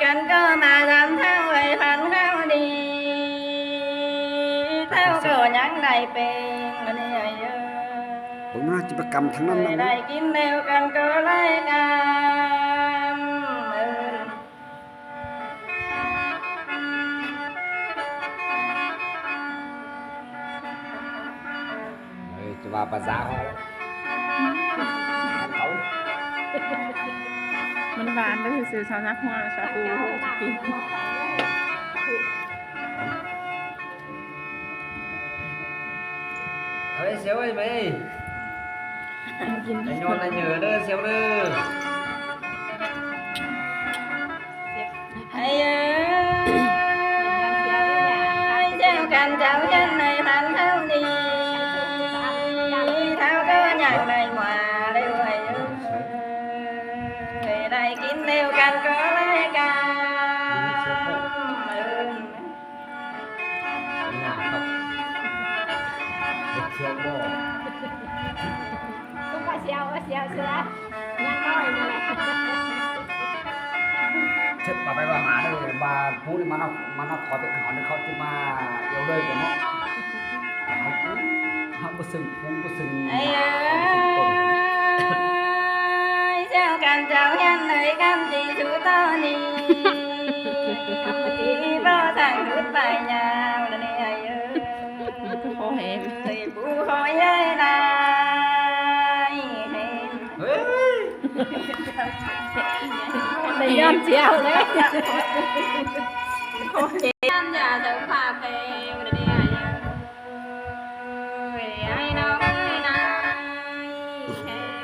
ກັນກໍມານຳເທົ່າໄອ້ພັນເຮົານີ້ ເທົ່າກໍຍັງໄດ້ເປັນ ອັນນີ້ເອີຍ ເບິ່ງນະ ຈິດປະກຳທັງນັ້ນນະ ໄດ້ກິນແລ້ວກັນກໍໄດ້ກຳ ເອີ ເອີ ຈະວ່າພາສາເຮົາ ມັນຫວານເດີ ຊື່ຊາວນັກຫົວ ຊາບູ ເອົາເຊວໄວ້ໄໝ ໄດ້ຍ້ອນໄດ້ເຢີເດີ ເຊວເດີ. ໄອ້ເອີຍ ເຈົ້າກັນເຈົ້າເຮັດໃຫ້ພັນເຮົານີ້ ເທົ່າກໍຍັງໄດ້ມາເດີ ໄອ້ເອີຍ ໄດ້ກິນແລ້ວກັນກໍໄດ້ກຳ ຫຍ້າຄັບ ເຮັດເຊວບໍ່ ກໍວ່າເຊວ ວ່າເຊວເສືອ ຍັງນ້ອຍນີ້ແຫຼະ ເຊັດປາໄປວ່າມາເດີ ວ່າຜູ້ນີ້ມານຳ ມານຳຂໍເປັນອາຫານ ເຂົາຊິມາອຽວເລີຍເນາະ ເຮົາບໍ່ເຊິ່ງຜູ້ບໍ່ເຊິ່ງ ໄອ້ເອີຍ ເຈົ້າກັນເຈົ້າເຮັດໃຫ້ກັນທີ່ສຸດຕອນນີ້ ບໍ່ທັນຫຼຸດໄປຍາວແລ້ວນີ້ ໄອ້ເອີຍ ຜູ້ຂໍແຮງ ເອີຍ ຜູ້ຂໍແຮງຫຼາຍແຮງ ເຮີ້ຍ ໄດ້ຍ້ອນເຊວເລີຍ ຂໍແຮງ ຢາສຸຂະເພວະເດ ເອີຍ ໄອ້ນ້ອງເອີຍນາຍແຮງ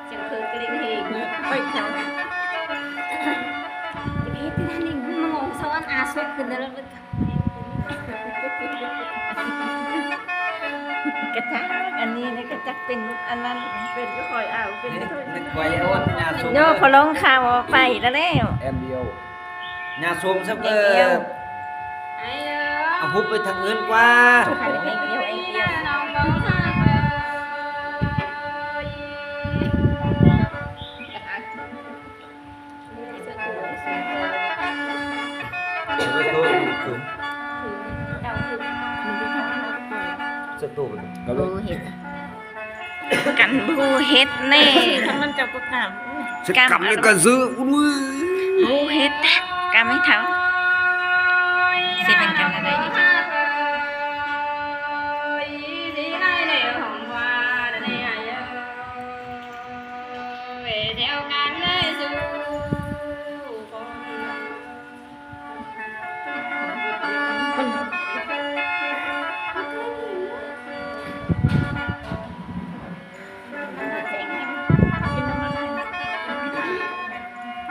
ຈັ່ງຄືກະລິ່ງເຮງ ໄປເຈົ້າ ເຮັດທີ່ນັ້ນນີ້ ມາງອງສະຫວັນອາສຸກຂຶ້ນແລ້ວ ກະຈັກ ອັນນີ້ນີ້ກະຈັກເປັນອັນນັ້ນ ເປັນກໍຄ່ອຍເອົາ ເປັນກໍຄ່ອຍເອົາ ຍ້ອນພໍ່ລອງຂ່າວອອກໄປແລ້ວ ແອມບີໂອ ຍາໂສມຊະເບີ ເອົາຫຸບໄປທາງອື່ນກວ່າ ເຈົ້າເຮັດ ກັນບໍ່ເຮັດແນ່ ທັງນັ້ນເຈົ້າກໍກຳ ຊິກຳນີ້ກໍຊື້ ອຸ້ຍ ບໍ່ເຮັດ ກຳໃຫ້ເທົ່າ ຊິເປັນກັນອັນໃດອີກ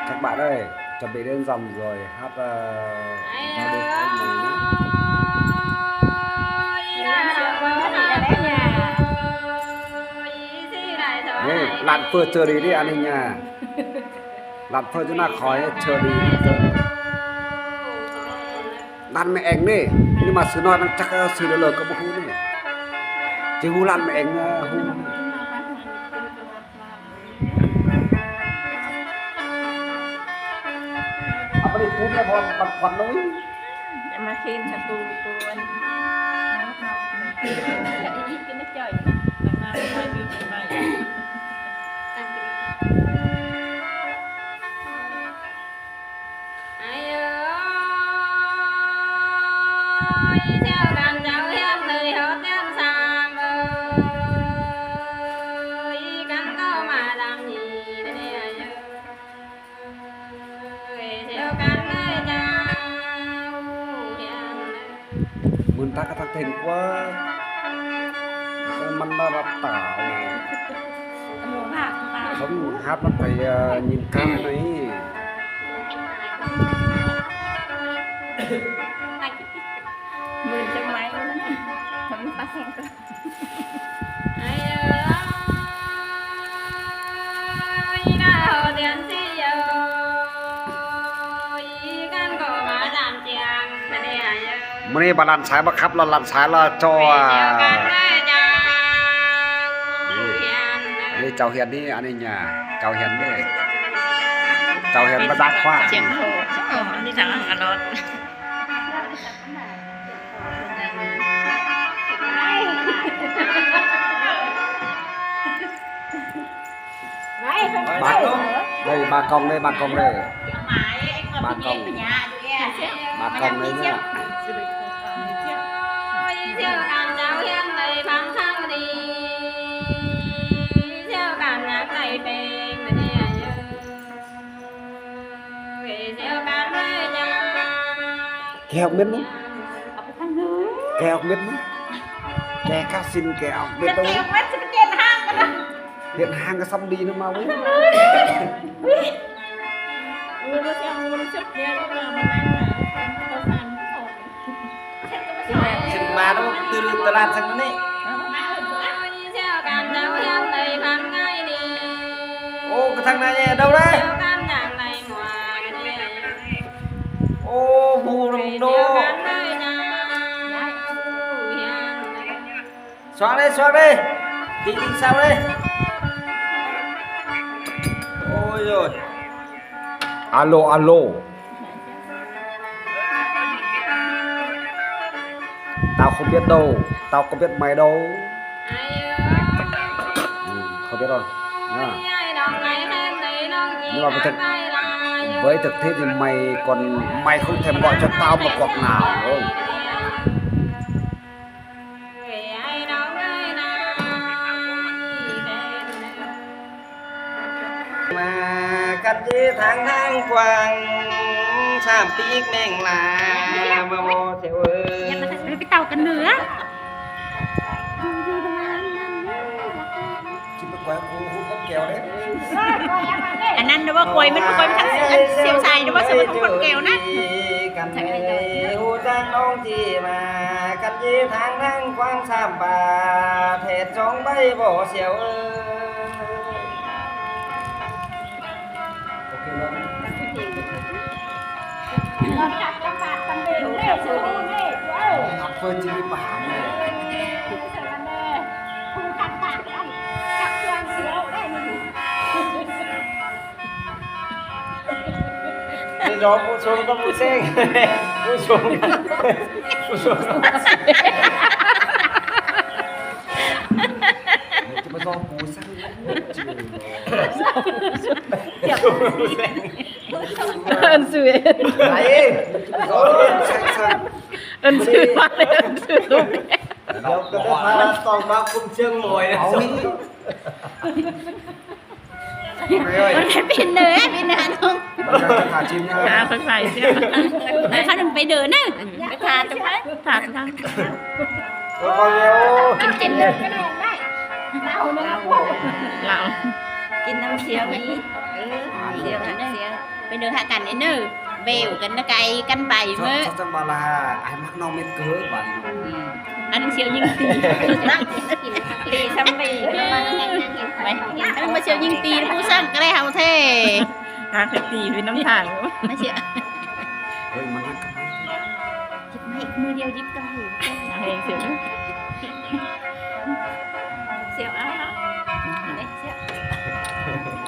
Các bạn ơi, chuẩn bị đến dòng rồi, hát, ờ, giao lưu với mình nhé. ນີ້ ຮ້ານເຝີເຈີດີນີ້ ອັນນີ້ຫຍ້າ ຮ້ານເຝີຢູ່ໜ້າຄອຍເຈີດີ ຮ້ານແມ່ແອງນີ້ ນີ້ມາຊື້ນ້ອຍ ມັນຈັກຊື້ເລີກກໍບໍ່ຮູ້ນີ້ ຊິຮູ້ຮ້ານແມ່ແອງ ຮູ້ ເອົາໄປປູແດ່ ເພາະມັນຄວັນນ້ອຍ ຢ່າມາເຫັນຊະປູ ປູອັນ ກິນໃນຈ່ອຍ Mưn tah kata teng kua, mưn mah rap tao. Không hát nó phải, ờ, nhìn cam này. Mưn chân máy luôn á. Không có sen cơ. Mưn ni bà lăn sai bà khắp lo lăn sai lo cho, à. Ni, ni cháu Hiền ni, anh ấy nhà, cháu Hiền ni. ເຈົ້າເຫັນມາດັກຂວາງ ສຽງໂທ ອໍ ອັນນີ້ທາງອາລອດ ບາກກ້ອງເດ້ ບາກກ້ອງເດ້ ບາກກ້ອງ ບາກກ້ອງເດ້ ແກະອອກເມັດໜຶ່ງ ແກະອອກເມັດໜຶ່ງ ແກະກາຊິນ ແກະອອກເມັດໜຶ່ງ ແກະອອກເມັດ ຊິໄປແກະຫາງກັນນະ ເຮັດຫາງກໍສ່ຳດີນຳມາເວີຍ ຊິມານຳຕື່ນຕະຫຼາດສັກນີ້ ໂອ້ ກະທາງໃນແດ່ເດີ້ ໂອ້ ຜູ້ນຳໂດ ສວາກເດ້ ສວາກເດ້ ຕີອີກສາວເດ້ ໂອ້ຍໂອ້ຍ ອາໂລ ອາໂລ ຕາວຄອມເບັດໂດ ຕາວຄອມເບັດໄມໂດ ອືມ ຄອມເບັດໂດ ນະ ນີ້ວ່າໄປເຖິງ ໄປເຖິງທີ່ໄມກ່ອນ ໄມຄືແທມເບາະຈະຕາວມາກອກໜາວ ເອີ. ມາກັດເຍທາງທາງກວ້າງ ສາມປີກແມງລາ ມາບໍ່ເຊວເອີຍ ໄປເຕົ້າກັນເໜືອ ກິນໄປກວຍກູຮູບກັບແກ້ວເດ້ ອັນນັ້ນວ່າກວຍມັນ ກວຍມັນທາງ ອັນສຽວຊາຍເດ້ວ່າສະມັນຂອງຄົນແກ້ວນະ ກັນເອີຍ ຮູ້ຈັກນ້ອງທີ່ມາກັດເຍທາງທາງກວ້າງ ສາມປາແທດສອງໃບບໍ່ສຽວເອີຍ ໂອເຄເນາະ ເພິ່ນຊິໄປປະຫານແມ່ ນີ້ດອກຜູ້ຊົມກັບຜູ້ເສັງ ຜູ້ຊົມ ຜູ້ຊົມ ຈະມາຊອງກູຊັ້ນ ເອີ້ນຊື່ເອງ ເອີ້ນຊື່ເອງ ເອີ້ນຊື່ວ່າ ເອີ້ນຊື່ລູກ ດຽວກໍໄດ້ພາຕ້ອງມາຄຸມເຊີງໝອຍ ເອົາ ມັນເປັນເດີ ເປັນເດີນ້ອງ ມັນຈະຂາດຊິມຍັງ ອ່າ ເພິ່ນໃສ່ເສື້ອ ໄປຂ້າໜຶ່ງໄປເດີນະ ໄປທານໄປທານ ໂອ້ຍ ກິນເຕັມເດີ ລາວ ກິນນ້ຳສຽວນີ້ ເອີ ສຽວ ສຽວ ໄປເດີນຫາກັນເດີ ແບວກັນນະ ໄກກັນໄປເມີ້ ຈັກມາລາ ອ້າຍມັກນ້ອງເມັດເກີບາດນີ້ ອັນສຽວຍິງຕີ ຕີຊ້ຳຕີ ໄປ ອັນມາສຽວຍິງຕີ ຜູ້ສ້າງກະໄດ້ເຮົາແທ້ ຫາກະຕີເປັນນຳທາງ ມາສຽວ ເຮີ້ຍ ມັນຮັກກັນ ຍິບໄມ້ ມືດຽວຍິບກັນ ເອົາເອງສຽວ ສຽວ ເອົາ ເອົາ ເອົາ ສຽວ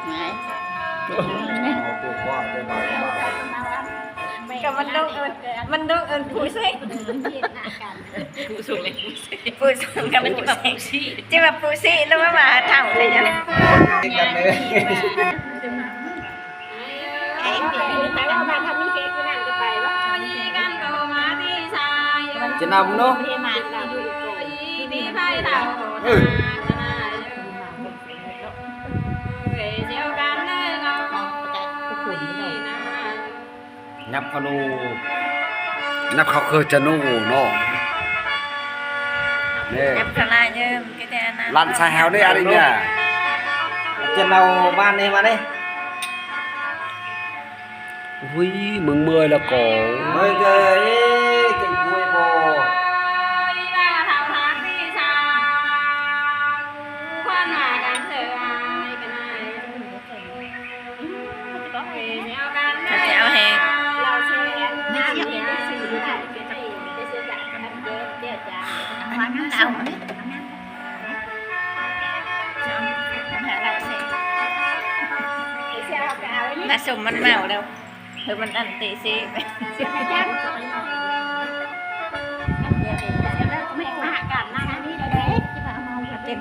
ໄງ ກໍມັນຕ້ອງເອີ້ນ ມັນຕ້ອງເອີ້ນຜູ້ເສັງ ຜູ້ສູງ ຜູ້ສູງກັບຜູ້ເສັງ ຊິວ່າຜູ້ຊິ ຫຼືວ່າວ່າເຖົ້າໄດ້ຍັງ ຈະນຳເນາະ ເອີ ຫຍັບເຂົ້ານູ ຫຍັບເຂົ້າຄືຈະນູເນາະ ນີ້ ຫຍັບເຂົ້າຫຼາຍເດີ ມັນກໍຈະອັນນັ້ນ ລັນຊາແຮວນີ້ ອັນນີ້ເນຍ ເຈັນເອົາບ້ານນີ້ມານີ້ ອຸ້ຍ ມຶງເມື່ອຍລະກໍ ເມື່ອຍເກີນ ເອີ ເກັ່ງກວຍບໍ່ ເຂົາຈະເອົາແຮງ ເອົານ້ຳເອົາ ໄດ້ ສົມມັນເມົາແລ້ວ ເອີ ມັນອັນເຕະເຊ ເຕັມໆ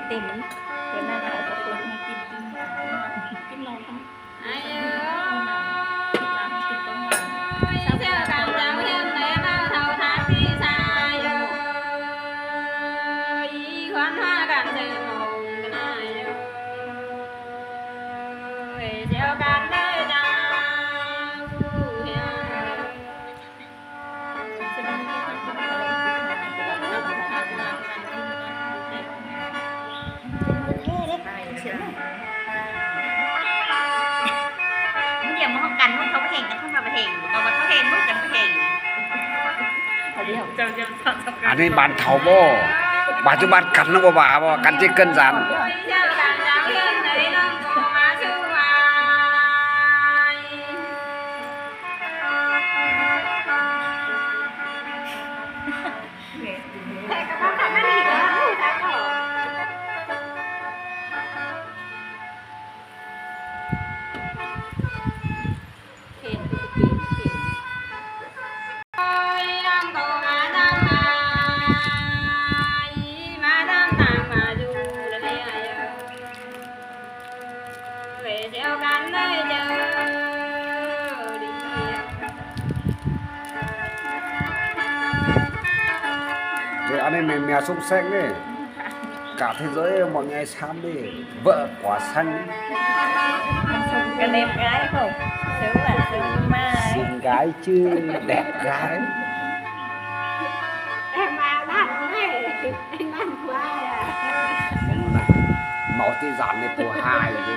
ເຕັມນັ້ນແຫຼະ. ອັນນີ້ບ້ານເຖົ້າບໍ່? ປັດຈຸບັນກັນນະບໍ່ວ່າບໍ່ ກັນຈິເກີນສາມ. Ê, ອັນນີ້ແມ່ນເມຍສຸກແຊກເດ້. Cả thế giới một ngày Sam đi, vợ của Sam. Cái đẹp gái không? Xứng là xứng mà. Xinh gái chứ, đẹp gái. Em mà lắm đấy, anh lắm quá à. ເບິ່ງນະ ເມົາຕິຈານໃນຜູ້ຮ້າຍຢູ່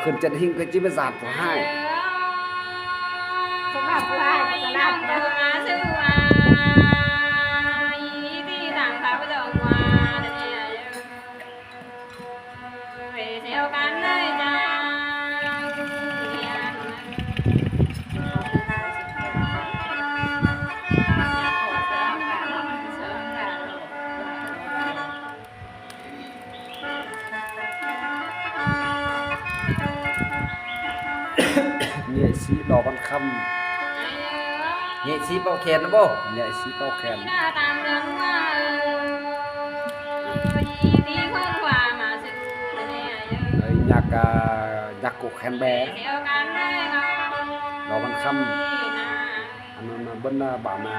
ຂຶ້ນຈັນຫິ້ງກໍຈິໄປສາດຜູ້ຮ້າຍ. ແຍກສີດອກວັນຄຳ ແຍກສີເປົ່າແຂນນະບໍ່ ແຍກສີເປົ່າແຂນ ເອີຍ ຍັກ ຍັກກົກແຂນແບ ດອກວັນຄຳ. ອັນນັ້ນນະ ເບິ່ງນະ ບ້ານນະ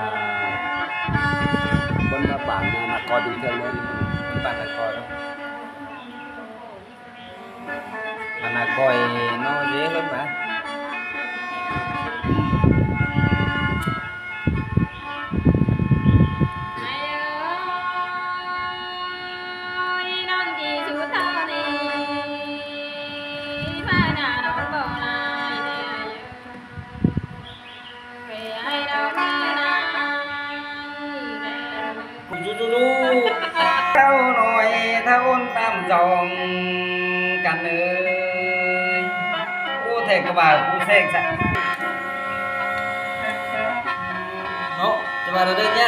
ເບິ່ງນະ ບ້ານນະ ນາກອຍເປັນເທື່ອເລີຍ ບ້ານນາກອຍເນາະ ບ້ານນາກອຍເນາະ ເດ້ເພິ່ນວ່າ. ເຈົ້ານ້ອຍເທົ່າຕ່ຳຈອງກັນເອີຍ ໂອ້ ແທ້ກະວ່າຜູ້ແຊງຊະເນາະ ຈະວ່າແນວໃດຍະ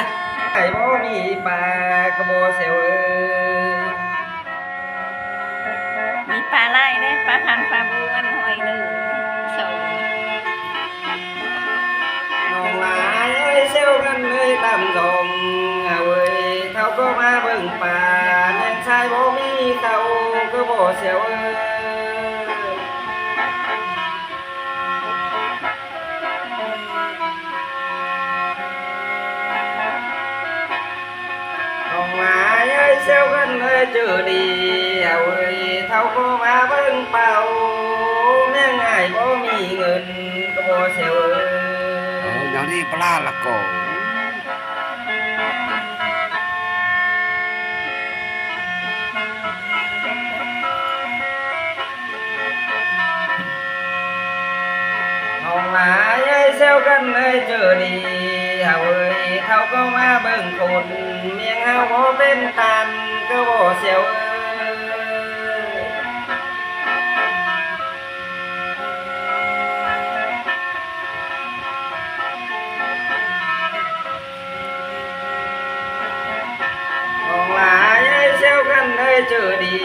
ໄກ່ບໍ່ມີປາກະບໍ່ແຊວເອີຍ. ມີປາຫຼາຍເດ້ ປາພັນ ປາບູ ອັນ ຫອຍໜຶ່ງ ສອງ ນ້ອງຫຼ້າເອີຍ ແຊວກັນເອີຍຕາມດອງ ເອີຍ ເຖົ້າກໍມາເບິ່ງປາ ແມ່ນຊາຍບໍ່ມີເຂົ້າກໍບໍ່ແຊວເອີຍ. ນ້ອງຫຼ້າເອີຍ ແຊວກັນເອີຍ ເຈີດີ ເອົາເອີຍ ເຖົ້າກໍມາເບິ່ງເປົ່າ ແມ່ງອ້າຍບໍ່ມີເງິນກໍບໍ່ແຊວເອີຍ. ເອີ ດຽວນີ້ປະຫຼາດລະກໍ. ນ້ອງຫຼ້າເອີຍ ແຊວກັນເອີຍ ເຈີດີ ເຮົາເອີຍ ເຖົ້າກໍມາເບິ່ງຄົນ ແມ່ງເຮົາບໍ່ເປັນຕານ ກໍບໍ່ແຊວເອີຍ. ນ້ອງຫຼ້າເອີຍ ແຊວກັນເອີຍ ເຈີດີ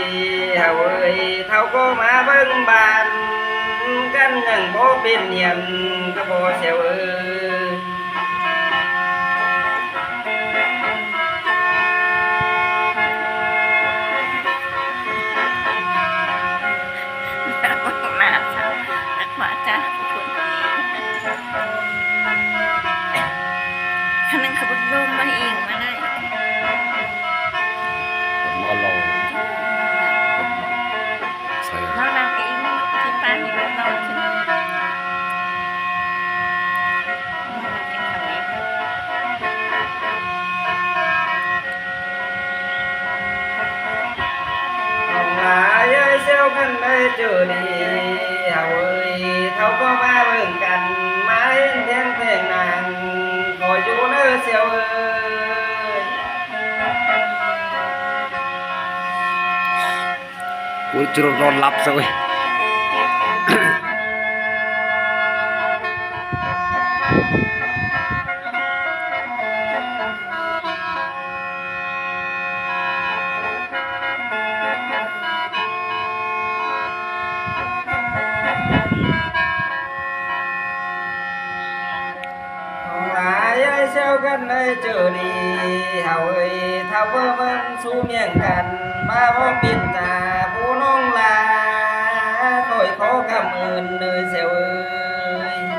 ເຮົາເອີຍ ເຖົ້າກໍມາເບິ່ງບ້ານ ກັນຍັງບໍ່ເປັນຫຍັງກໍບໍ່ແຊວເອີຍ. ໜ້າເສົ້າ ນັກມາຈາກຄົນນີ້ ຄັນນັ້ນເຂົາເບິ່ງລົມມາອີງມາໄດ້ ມາລອງ ໃສ່ ນ້ອງນາງເອງທີ່ປ້າມີເບິ່ງນ້ອງ ນ້ອງຫຼ້າເອີຍ ແຊວກັນໄດ້ເຈີດີ ເຮົາເອີຍ ເຮົາກໍມາເບິ່ງກັນ ມາເຫັນແພງແພງນາງ ຂໍຢູ່ເດີແຊວເອີຍ. ໂອ້ຍ ຈົນນອນຫຼັບຊະເວີຍ. ນ້ອງຫຼ້າເອີຍ ແຊວກັນໄດ້ເຈີດີ ເຮົາເອີຍ ຖ້າເບິ່ງສູ່ມຽງກັນ ມາເວົ້າປິດຕາ ຜູ້ນ້ອງຫຼ້າ ຂ້ອຍຂໍຄຳເອີ້ນເດີແຊວເອີຍ.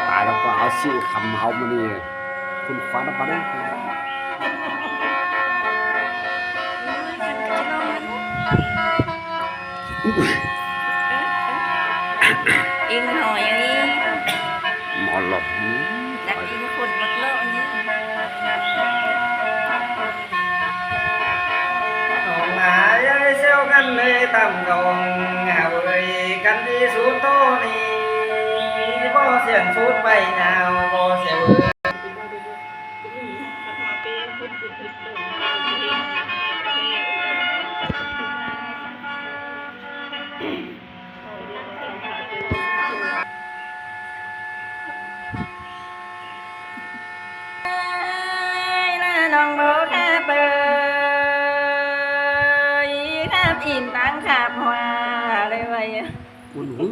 ຕາຍແລ້ວ ກວ່າເອົາຊິຄຳເຮົາມື້ນີ້ ຄຸນຂວັນເອົາປານໃດ. ອີງໜ້ອຍອັນນີ້ ໝໍຫຼອກ ອືມ ຢາກອີງຄົນມັກເລາະນີ້. ນ້ອງຫຼ້າເອີຍ ແຊວກັນເລີຍຕຳດອງ ເຮົາເອີຍ ກັນທີ່ສຸດໂຕນີ້ ບໍ່ສຽງສຸດໄປຍາວ ບໍ່ແຊວເອີຍ. ເອີຍ ລະນ້ອງບໍ່ແຄ່ເປີຍ ແຄ່ອີນຕັ້ງຂາບຫົວເລີຍ ອຸ້ນຫື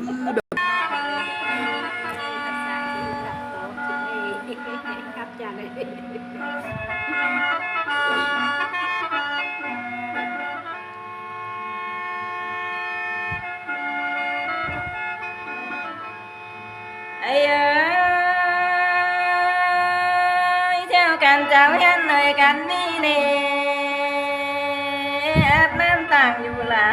ໄອ້ເອີຍ ແຊວກັນເຈົ້າເຫັນເລີຍກັນນີ້ເນ ອາບນ້ຳຕ່າງຢູ່ລະ.